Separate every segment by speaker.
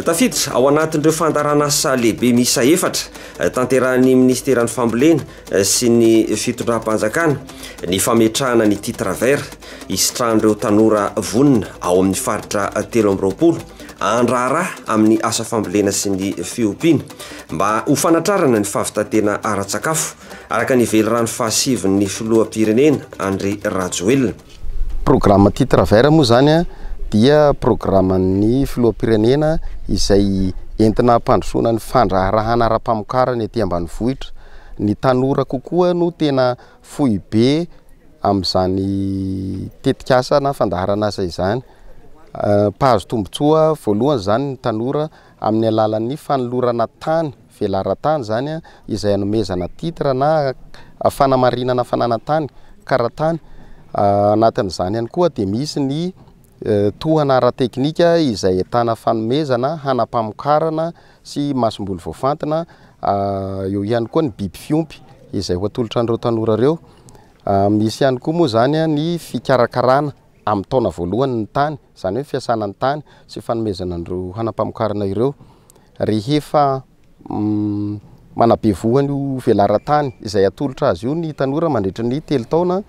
Speaker 1: Tafiditra ao anatin'ireo fandaharanasa lehibe miisa efatra tanterahin'ny minisiteran'ny Fambolena sy ny fitondram-panjakana ny fametrahana ny titre vert hisitrahan'ireo tanora vonona ao amin'ny faritra 23 handraharaha amin'ny asa fambolena sy ny fiompiana mba ho fanatrarana ny fahavitan-tena ara-tsakafo araka ny velirano fahasivin'ny filoham-pirenena Andry Rajoelina.
Speaker 2: Programme titre vert moa izany dia programan'ny filoham-pirenena izay entina hampandrosoana ny fandraharahana ara-pamokarana ety ambanivohitra. Ny tanora kokoa no tena foibe amin'izany tetikasa na fandaharanasa izany. Mpahazo tombontsoa voalohany izany ny tanora amin'ny alalan'ny fanolorana tany, velaran-tany izany izay anomezana titre na fanamarinana fananan-tany, kara-tany. Anatin'izany ihany koa dia misy ny tohana ara-teknika izay ahitana fanomezana hanam-pamokarana sy masomboly voafantina, eo ihany koa ny biby fiompy izay ho atolotra an'ireo tanora ireo. Misy ihany koa moa izany ny fikarakarana amin'ny taona voalohany ny tany, izany hoe fiasana ny tany sy fanomezana an'ireo hanam-pamokarana ireo. Rehefa manabe voa an'io velaran-tany izay atolotra azy io ny tanora mandritra ny 3 taona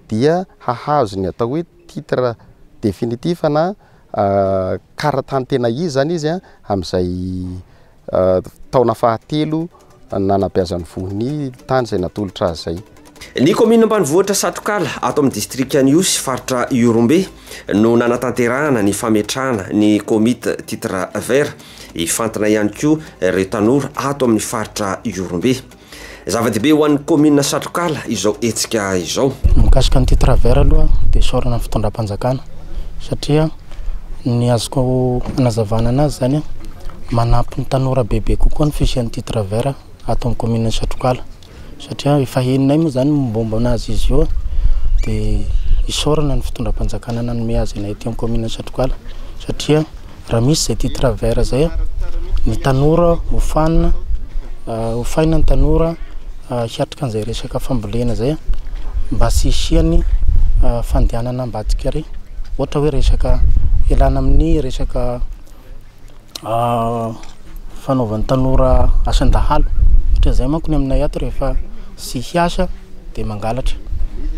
Speaker 2: dia hahazo ny atao hoe titre définitif na kara-tany tena izy izany izy amin'izay taona fahatelo nanabeazany voa ny tany izay natolotra azy izay.
Speaker 1: Ny kaominina ambanivohitra Satrokala ato amin'ny distrikan'Ihosy, faritra Ihorombe no nanatanterahana ny fametrahana ny komity titre vert. Hifantina ihany koa ireo tanora ato amin'ny faritra Ihorombe. Zava-dehibe ho an'ny kaominina Satrokala izao hetsika izao.
Speaker 3: Mikasika ny titre vert aloha dia isaorana ny fitondram-panjakana satria ny azoko anazavana anazy izany manampy ny tanora bebe kokoa ny fisian'ny titre vert ato amin'ny kaominina Satrokala satria efa henonay moa izany mombamomba anazy izy io dia isaorana ny fitondram-panjakana nanome azy anay aty amin'ny kaominina Satrokala satria Raha misy izay titre vert izay, ny tanora hofanina, hofaina ny tanora hiatrika an'izay resaka fambolena izay mba tsy hisian'ny fandehanana ambadika ary, ohatra hoe resaka ialana amin'ny resaka fanaovan'ny tanora asan-dahalo, satria izay manko ny aminay ato rehefa tsy hiasa dia mangalatra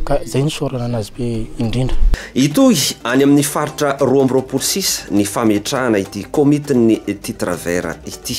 Speaker 3: ka zay no isaorana anazy be indrindra.
Speaker 1: Hitohy any amin'ny faritra 22 sisa ny fametrahana ity komitin'ny titre vert ity.